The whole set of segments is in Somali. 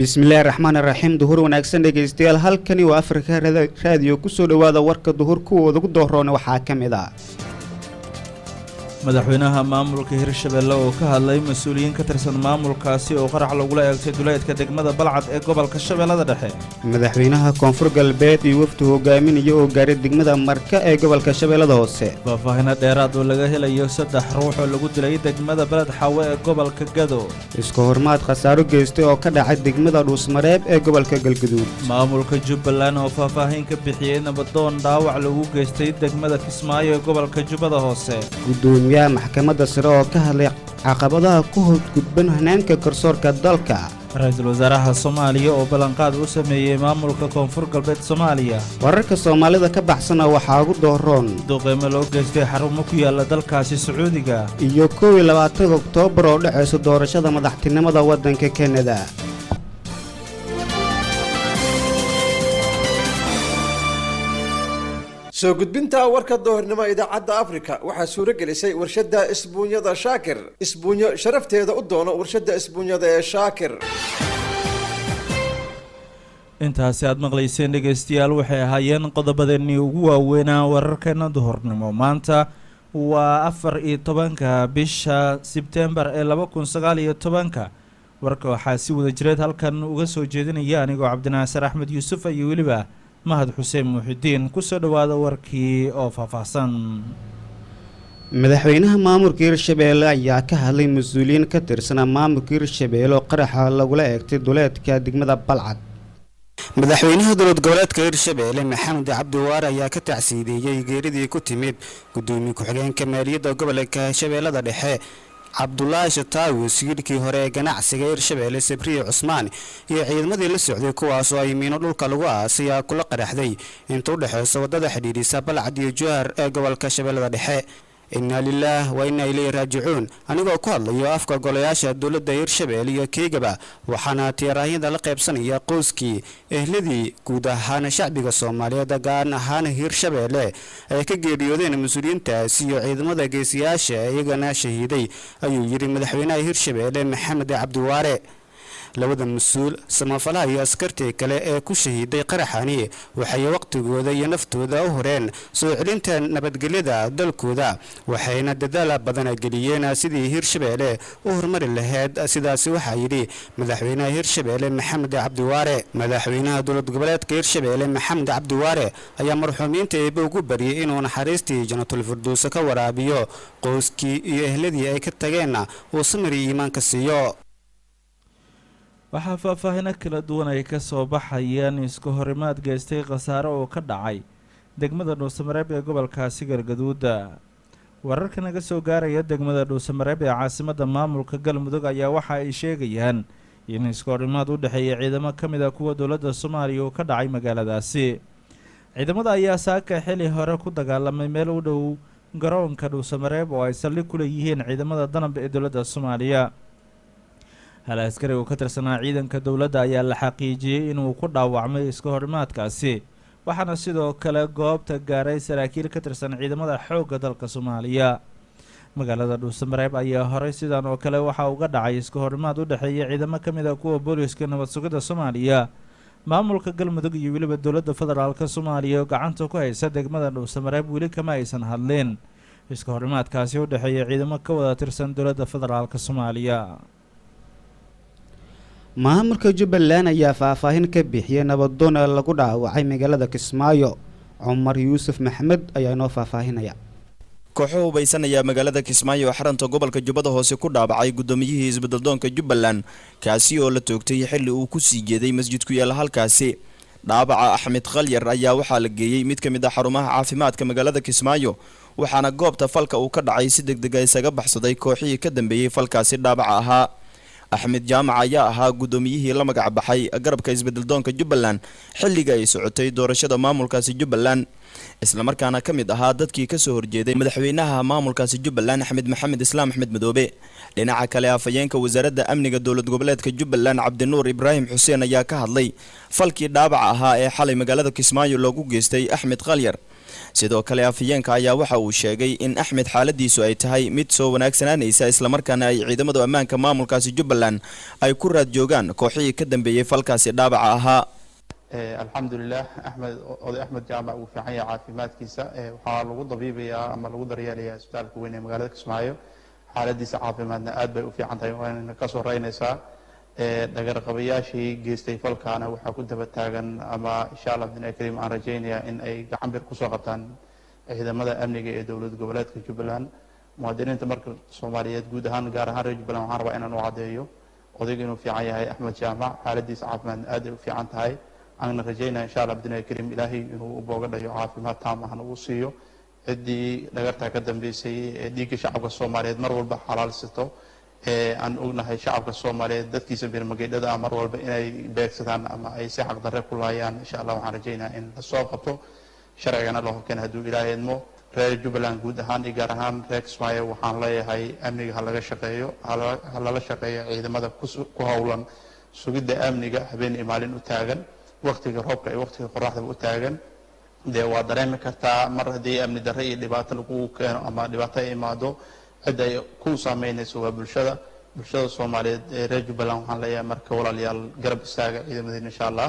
Bismillaahi raxmaani raxiim. Duhur wanaagsan, dhegaystayaal. Halkani waa Afrika Raadiyo. Kusoo dhowaada warka duhur. Kuwooda ugu dooroona waxaa ka mid ah: Madaxweynaha maamulka Hirshabelle oo ka hadlay mas-uuliyiin ka tirsan maamulkaasi oo qarax lagula eegtay duleedka degmada Balcad ee gobolka Shabeellada Dhexe. Madaxweynaha Koonfur Galbeed iyo wafdu hogaaminaya oo gaaray degmada Marka ee gobolka Shabeellada Hoose. Faahfaahino dheeraad oo laga helayo saddex ruux oo lagu dilay degmada Beled Xaawe ee gobolka Gado. Iska hormaad khasaaro geystay oo ka dhacay degmada Dhuusmareeb ee gobolka Galguduud. Maamulka Jubbaland oo faahfaahin ka bixiyey nabadoon dhaawac lagu geystay degmada Kismaayo ee gobolka Jubbada Hoose. Gudoomiyaha maxkamadda sare oo ka hadlay caqabadaha ku horgudban hanaanka garsoorka dalka. Ra-iisul wasaaraha Soomaaliya oo ballanqaad u sameeyey maamulka Koonfur Galbeed Soomaaliya. Wararka Soomaalida ka baxsana waxaa ugu dooroon: Duqeymo loo geystay xarumo ku yaala dalkaasi Sacuudiga. Iyo 21-ka Oktoobar oo dhexaysa doorashada madaxtinimada waddanka Kanada. Soo gudbinta warka duhurnimo idaacadda Afrika waxaa suuro gelisay warshadda isbuunyada Shaakir. Isbuunyo sharafteeda u doono warshadda isbuunyada ee Shaakir. Intaasi aad maqlayseen, dhegaystayaal, waxay ahaayeen qodobadeenii ugu waaweynaa wararkeena duhurnimo. Maanta waa 14-ka bisha Sebtembar ee 2019-ka. Warka waxaa si wada jireed halkan uga soo jeedinaya anigoo Cabdinaasir Axmed Yuusuf iyo weliba Mahad Xuseen Muuxidiin. Kusoo dhowaada warkii oo faahfaahsan. Madaxweynaha maamulka Hirshabeelle ayaa ka hadlay mas-uuliyiin ka tirsanaa maamulka Hirshabeelle oo qaraxa lagula eegtay duleedka degmada Balcad. Madaxweynaha dowlad goboleedka Hirshabeelle, Maxamed Cabdi Waare, ayaa ka tacsiideeyey geeridii ku timid gudoomiye ku-xigeenka maaliyadda gobolka Shabeellada Dhexe, Cabdulaahi Shataawi, wasiirkii hore ee ganacsiga Hirshabeelle, Sabriye Cusmaan, iyo ciidamadii la socday, kuwaas oo ay miino dhulka lagu aasay kula qaraxday inta u dhexeysa waddada xidhiidhisa Balcad iyo Jowhar ee gobolka Shabeellada Dhexe. "Innaa lilaah wa innaa ilayhi raajicuun. Anigoo ku hadlayo afka golayaasha dowladda Hirshabelle iyo keygaba, waxaana tiiraanyada la qaybsanaya qoyskii, ehladii, guud ahaan shacbiga Soomaaliyeed, gaar ahaan Hirshabeelle, ay ka geeriyoodeen mas-uuliyiintaasi iyo ciidamada geesiyaasha iyagana shahiiday," ayuu yidhi madaxweynaha Hirshabeelle, Maxamed Cabdiwaare. Labada mas-uul, samafalaha iyo askartii kale ee ku shahiiday qaraxani, waxay waqtigooda iyo naftooda u horeen soo celinta nabadgelyada dalkooda, waxayna dadaal badan geliyeen sidii Hirshabeelle u horumari lahayd. Sidaasi waxaa yidhi madaxweynaha Hirshabeelle, Maxamed Cabdiwaare. Madaxweynaha dowlad goboleedka Hirshabeelle, Maxamed Cabdiwaare, ayaa marxuumiinta Eebe ugu baryay inuu naxariistii Janatul Firduus ka waraabiyo, qoyskii iyo ehladii ay ka tageenna uu samir iyo iimaanka siiyo. Waxaa faahfaahino kala duwan ay ka soo baxayaan isku horimaad geystay khasaare oo ka dhacay degmada Dhuusamareeb ee gobolkaasi Galgaduuda. Wararka naga soo gaaraya degmada Dhuusamareeb ee caasimadda maamulka Galmudug ayaa waxa ay sheegayaan in isku horimaad u dhexeeya ciidamo ka mid ah kuwa dowladda Soomaaliya uu ka dhacay magaaladaasi. Ciidamada ayaa saaka xili hore ku dagaalamay meel u dhow garoonka Dhuusamareeb oo ay saldhig ku leeyihiin ciidamada Danab ee dowladda Soomaaliya. Hal askari oo ka tirsanaa ciidanka dowladda ayaa la xaqiijiyey inuu ku dhaawacmay iska horimaadkaasi, waxaana sidoo kale goobta gaaray saraakiil ka tirsan ciidamada xoogga dalka Soomaaliya. Magaalada Dhuusamareeb ayaa horey sidan oo kale waxaa uga dhacay iska horimaad u dhexeeya ciidamo ka mid ah kuwa booliska nabad sugidda Soomaaliya, maamulka Galmudug iyo weliba dowladda federaalka Soomaaliya oo gacanta ku haysa degmada Dhuusamareeb. Weli kama aysan hadlin iska horimaadkaasi u dhexeeya ciidamo ka wada tirsan dowladda federaalka Soomaaliya. Maamulka Jubbaland ayaa faahfaahin ka bixiyey nabadoon lagu dhaawacay magaalada Kismaayo. Cumar Yuusuf Maxmed ayaa inoo faahfaahinaya. Kooxo hubaysan ayaa magaalada Kismaayo oo xarunta gobolka Jubbada Hoose ku dhaabacay guddoomiyihii isbeddeldoonka Jubbaland, kaasi oo la toogtay xilli uu ku sii jeeday masjid ku yaalla halkaasi. Dhaabaca Axmed Khalyar ayaa waxaa la geeyey mid ka mid ah xarumaha caafimaadka magaalada Kismaayo, waxaana goobta falka uu ka dhacay si deg dega isaga baxsaday kooxihii ka dambeeyey falkaasi dhaabaca ahaa. Axmed Jaamac ayaa ahaa guddoomiyihii la magac baxay garabka isbeddeldoonka Jubbaland xilliga ay socotay doorashada maamulkaasi Jubbaland, islamarkaana ka mid ahaa dadkii kasoo horjeeday madaxweynaha maamulkaasi Jubbaland, Axmed Maxamed Islaam, Axmed Madoobe. Dhinaca kale, afhayeenka wasaaradda amniga dowlad goboleedka Jubbaland, Cabdinuur Ibraahim Xuseen, ayaa ka hadlay falkii dhaabaca ahaa ee xalay magaalada Kismaayo loogu geystay Axmed Khalyar. Sidoo kale afhayeenka ayaa waxa uu sheegay in Axmed xaaladiisu ay tahay mid soo wanaagsanaanaysa, islamarkaana ay ciidamada ammaanka maamulkaasi Jubbaland ay ku raad joogaan kooxihii ka dambeeyey falkaasi dhaawaca ahaa. Alxamdulilah, Axmed, oday Axmed Jaamac wuu fiican yahay caafimaadkiisa. Waxaa lagu dabiibayaa ama lagu daryeelayaa isbitaalka weyn ee magaalada Kismaayo. Xaaladiisa caafimaadna aad bay u fiican tahay, waana ka soo reynaysaa. Dhagarqabayaashii geystay falkaana waxaa ku daba taagan ama insha Allah bidni kariim aan rajaynayaa in ay gacan bir kusoo qabtaan ciidamada amniga ee dowlad goboleedka Jubbaland. Muwaadiniinta marka Soomaaliyeed guud ahaan, gaar ahaan reer Jubbaland, waxaan rabaa inaan u caddeeyo odayga inuu fiican yahay Axmed Jaamac, xaaladiisa caafimaadna aad ay u fiican tahay. Aanna rajaynaya insha Allah bidni kariim Ilaahay inuu u booga dhayo, caafimaad taam ahna uu siiyo. Ciddii dhagartaa ka dambeysay ee dhiigga shacabka Soomaaliyeed mar walba xalaalsato ee aan ognahay shacabka Soomaaliyeed dadkiisa birmageydhada ah mar walba inay beegsadaan ama ay si xaqdarre ku laayaan, insha Allah waxaan rajaynayaa in lasoo qabto, sharcigana la horkeena hadduu Ilaahay idmo. Reer Jubbaland guud ahaan iyo gaar ahaan reer Kismaayo waxaan leeyahay amniga ha laga shaqeeyo, ha lala shaqeeyo ciidamada ku howlan sugidda amniga, habeen iyo maalin u taagan, waqtiga roobka iyo waqtiga qoraxdaba u taagan. Dee waa dareemi kartaa, mar haddii amni darre iyo dhibaato lagu keeno ama dhibaato ay imaado, cidda ay ku saameynayso waa bulshada. Bulshada Soomaaliyeed ee reer Jubbaland waxaan leeyahay marka, walaalayaal, garab istaaga ciidamadiina insha Allah.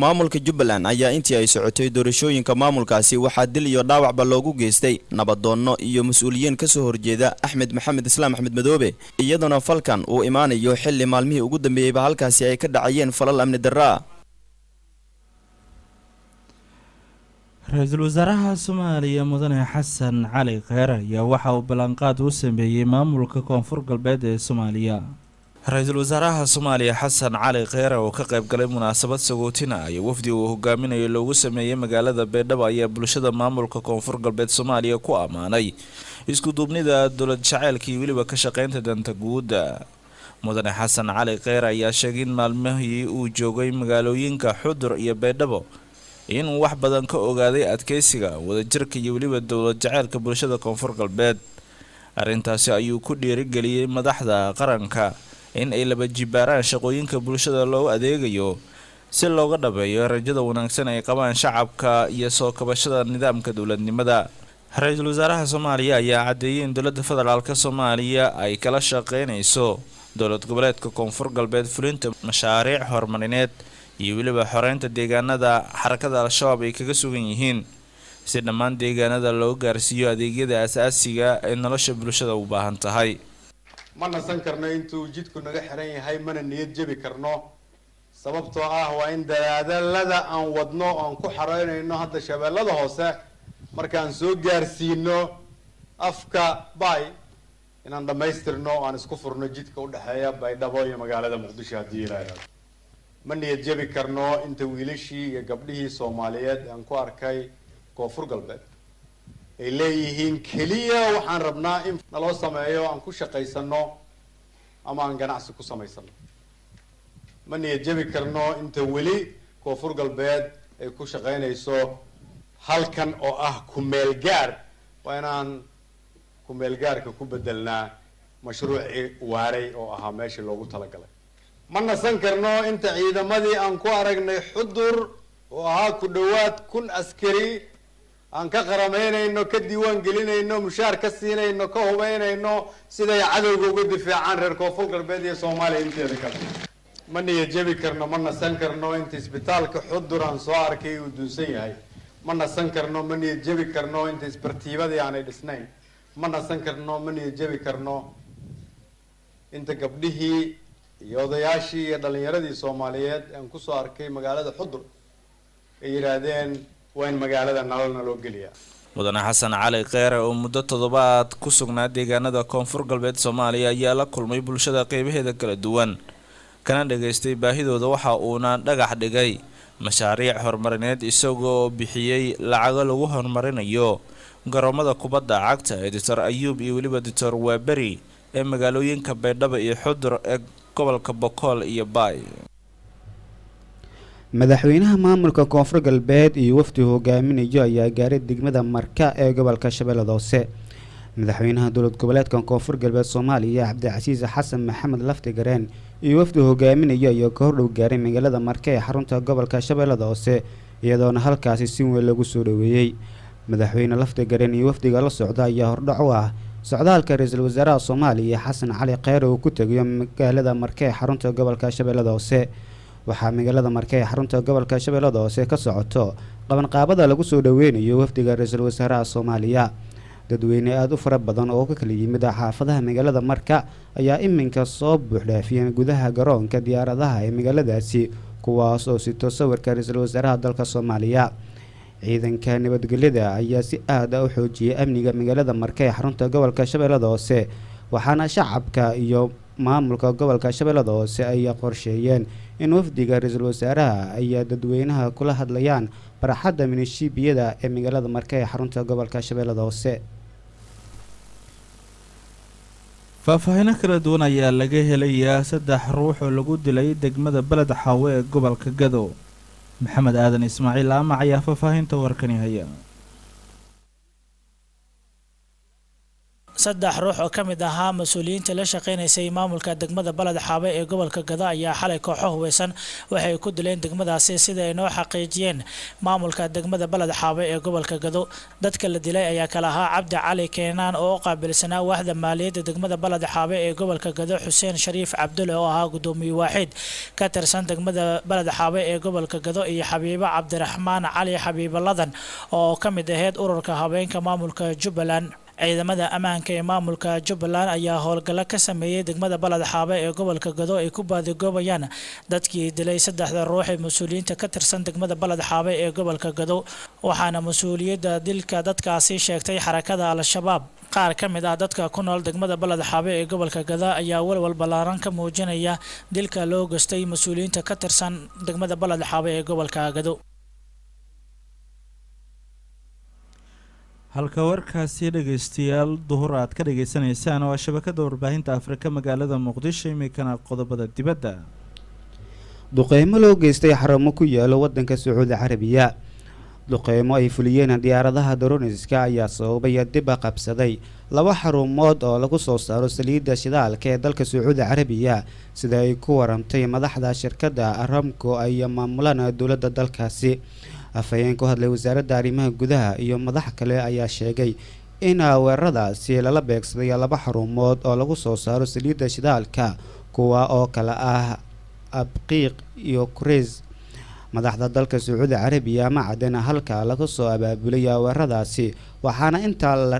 Maamulka Jubbaland ayaa intii ay socotay doorashooyinka maamulkaasi waxaa dil iyo dhaawacba loogu geystay nabadoonno iyo mas-uuliyiin ka soo horjeeda Axmed Maxamed Islaam, Axmed Madoobe, iyadoona falkan uu imaanayo xilli maalmihii ugu dambeeyeyba halkaasi ay ka dhacayeen falal amni darraa. Ra-iisul wasaaraha Soomaaliya Mudane Xasan Cali Kheyre ayaa waxa uu ballanqaad u sameeyey maamulka Koonfur Galbeed ee Soomaaliya. Ra-iisul wasaaraha Soomaaliya Xasan Cali Kheyre oo ka qayb galay munaasabad sagootina iyo wafdi uu hogaaminayo loogu sameeyey magaalada Baydhabo ayaa bulshada maamulka Koonfur Galbeed Soomaaliya ku ammaanay isku duubnida, dowlad jaceylka iyo weliba ka shaqeynta danta guudda. Mudane Xasan Cali Kheyre ayaa sheegay in maalmihii uu joogay magaalooyinka Xudur iyo Baydhabo inuu wax badan ka ogaaday adkeysiga, wadajirka iyo weliba dowlad jaceylka bulshada Koonfur Galbeed. Arrintaasi ayuu ku dhiirigeliyey madaxda qaranka in ay laba jibaaraan shaqooyinka bulshada loo adeegayo si looga dhabeeyo rajada wanaagsan ay qabaan shacabka iyo soo kabashada nidaamka dowladnimada. Ra-iisul wasaaraha Soomaaliya ayaa caddeeyey in dowladda federaalka Soomaaliya ay kala shaqeynayso dowlad goboleedka Koonfur Galbeed fulinta mashaariic horumarineed iyo weliba xoreynta deegaanada xarakada Al-Shabaab ay kaga sugan yihiin, si dhammaan deegaanada loo gaarsiiyo adeegyada asaasiga ee nolosha bulshada u baahan tahay. Ma nasan karno intuu jidku naga xiran yahay, mana niyad jebi karno, sababtoo ah waa in dadaadalada aan wadno aan ku xareynayno hadda Shabeellada Hoose markaan soo gaarsiino afka Bay inaan dhammaystirno o aan isku furno jidka udhexeeya Baydhabo iyo magaalada Muqdisho haddii Ilaahay. Ma niyad jebi karno inta wiilashii iyo gabdhihii Soomaaliyeed aan ku arkay Koonfur Galbeed ay leeyihiin keliya waxaan rabnaa in naloo sameeyo aan ku shaqaysano ama aan ganacsi ku samaysano. Ma niyad jebi karno inta weli Koonfur Galbeed ay ku shaqaynayso halkan oo ah kumeel gaar. Waa inaan kumeel gaarka ku bedelnaa mashruucii waaray oo ahaa meeshii loogu talagalay. Ma nasan karno inta ciidamadii aan ku aragnay Xudur oo ahaa ku dhawaad 1000 askari aan ka qarameynayno, ka diiwaan gelinayno, mushaar ka siinayno, ka hubeynayno siday cadowga uga difaacaan reer Koonfur Galbeed iyo Soomaaliya inteeda kale. Ma niyad jebi karno, ma nasan karno inta isbitaalka Xudur aan soo arkay uu dunsan yahay. Ma nasan karno, ma niyad jebi karno inta isbartiibadii aanay dhisnayn. Ma nasan karno, ma niyad jebi karno inta gabdhihii iyo odayaashii iyo dhalinyaradii Soomaaliyeed aan kusoo arkay magaalada Xudur ay yidhaahdeen waa in magaalada nololna loo geliyaa. Mudane Xasan Cali Kheyre oo muddo toddobaad ku sugnaa deegaanada Koonfur Galbeed Soomaaliya ayaa la kulmay bulshada qeybaheeda kala duwan, kana dhageystay baahidooda. Waxa uuna dhagax dhigay mashaariic horumarineed, isagoo bixiyey lacago lagu horumarinayo garoomada kubadda cagta ee Doctor Ayuub iyo weliba Doctor Waaberi ee magaalooyinka Baydhabo iyo Xudur ee gobolka Bokool iyo Baay. Madaxweynaha maamulka Koonfur Galbeed iyo wafdi hogaaminayo ayaa gaaray degmada Marka ee gobolka Shabeellada Hoose. Madaxweynaha dowlad goboleedka Koonfur Galbeed Soomaaliya Cabdicasiis Xasan Maxamed Lafti Gareen iyo wafdi hogaaminayo ayaa ka hordhow gaaray magaalada Marka ee xarunta gobolka Shabeellada Hoose, iyadoona halkaasi si weyn lagu soo dhoweeyey. Madaxweyne Laftagareen iyo wafdiga la socda ayaa hordhac u ah socdaalka ra-iisul wasaaraha Soomaaliya Xasan Cali Kheyre uu ku tegayo magaalada Marke ee xarunta gobolka Shabeellada Hoose. Waxaa magaalada Marke ee xarunta gobolka Shabeellada Hoose ka socoto qabanqaabada lagu soo dhoweynayo wafdiga ra-iisul wasaaraha Soomaaliya. Dadweyne aada u fara badan oo ka kala yimid xaafadaha magaalada Marka ayaa iminka soo buuxdhaafiyeen gudaha garoonka diyaaradaha ee magaaladaasi, kuwaas oo sito sawirka ra-iisul wasaaraha dalka Soomaaliya. Ciidanka nabadgelyada ayaa si aad ah u xoojiyay amniga magaalada Marka ee xarunta gobolka Shabeellada Hoose, waxaana shacabka iyo maamulka gobolka Shabeellada Hoose ay qorsheeyeen in wafdiga ra-iisul wasaaraha ay dadweynaha kula hadlayaan barxadda minishiibiyada ee magaalada Marka ee xarunta gobolka Shabeellada Hoose. Faahfaahino kala duwan ayaa laga helayaa saddex ruux oo lagu dilay degmada Beled Xaawe ee gobolka Gado. Maxamed Aadan Ismaaciil Aamac ayaa faahfaahinta warkani haya. Saddex ruux oo ka mid ahaa mas-uuliyiinta la shaqeynaysay maamulka degmada Baled Xaabe ee gobolka Gado ayaa xalay kooxo hubeysan waxay ku dileen degmadaasi, sida ay noo xaqiijiyeen maamulka degmada Baled Xaabe ee gobolka Gado. Dadka la dilay ayaa kala ahaa Cabdi Cali Keenaan oo u qaabilsanaa waaxda maaliyadda degmada Baled Xaabe ee gobolka Gado, Xuseen Shariif Cabdulle oo ahaa gudoomiye waaxid ka tirsan degmada Baled Xaabe ee gobolka Gado, iyo Xabiibo Cabdiraxmaan Cali Xabiibo Ladan oo ka mid ahayd ururka habeenka maamulka Jubbaland. Ciidamada ammaanka ee maamulka Jubbaland ayaa howlgallo ka sameeyey degmada Baled Xaabe ee gobolka Gado ay ku baadigoobayaan dadkii dilay saddexda ruux ee mas-uuliyiinta ka tirsan degmada Baled Xaabe ee gobolka Gado, waxaana mas-uuliyadda dilka dadkaasi sheegtay xarakada Al-Shabaab. Qaar ka mid ah dadka ku nool degmada Baled Xaabe ee gobolka Gado ayaa walwal ballaaran ka muujinaya dilka loo gastay mas-uuliyiinta ka tirsan degmada Baled Xaabe ee gobolka Gado. Halka warkaasi dhegeystayaal duhur aad ka dhageysanaysaan waa shabakada warbaahinta Afrika magaalada Muqdisho. Iminkana qodobada dibadda. Duqeymo loo geystay xarumo ku yaalo wadanka Sacuudi Carabiya. Duqeymo ay fuliyeen diyaaradaha droniska ayaa sababay dib qabsaday laba xarumood oo lagu soo saaro saliidda shidaalka ee dalka Sacuudi Carabiya, sida ay ku waramtay madaxda shirkadda Aramco ay maamulaan dowladda dalkaasi. Afhayeen ku hadlay wasaaradda arrimaha gudaha iyo madax kale ayaa sheegay in weeraradaasi lala beegsaday laba xarumood oo lagu soo saaro saliidda shidaalka, kuwa oo kale ah Abqiiq iyo Kureys. Madaxda dalka Sacuudi Carabiya ma cadeen halka laga soo abaabulay weeraradaasi, waxaana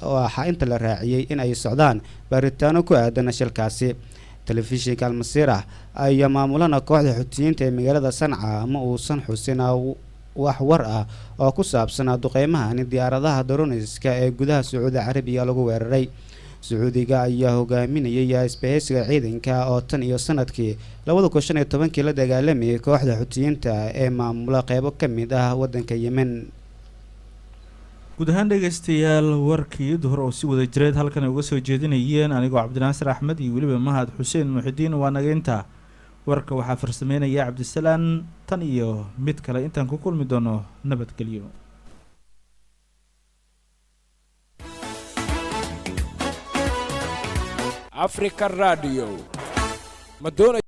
waxaa inta la raaciyey in ay socdaan baaritaano ku aadan shilkaasi. Telefishinka Almasiirah ayaa maamulana kooxda Xutiyiinta ee magaalada Sanca ma uusan xusin wax war ah oo ku saabsan duqeymahani diyaaradaha droniska ee gudaha Sacuudi Carabiya lagu weeraray. Sacuudiga ayaa hogaaminayay isbahaysiga ciidanka oo tan iyo sanadkii 2015-kii la dagaalamayay kooxda Xutiyiinta ee maamula qeybo ka mid ah wadanka Yemen. Guud ahaan dhegeystayaal, warkii duhur oo si wada jireed halkan ay uga soo jeedinayeen anigoo Cabdinaasir Axmed iyo weliba Mahad Xuseen Muxidiin waa nageynta. Warka waxaa farsameynaya Cabdisalaan. Tan iyo mid kale intaan ku kulmi doono, nabadgelyo. Africa Radio ma doonay.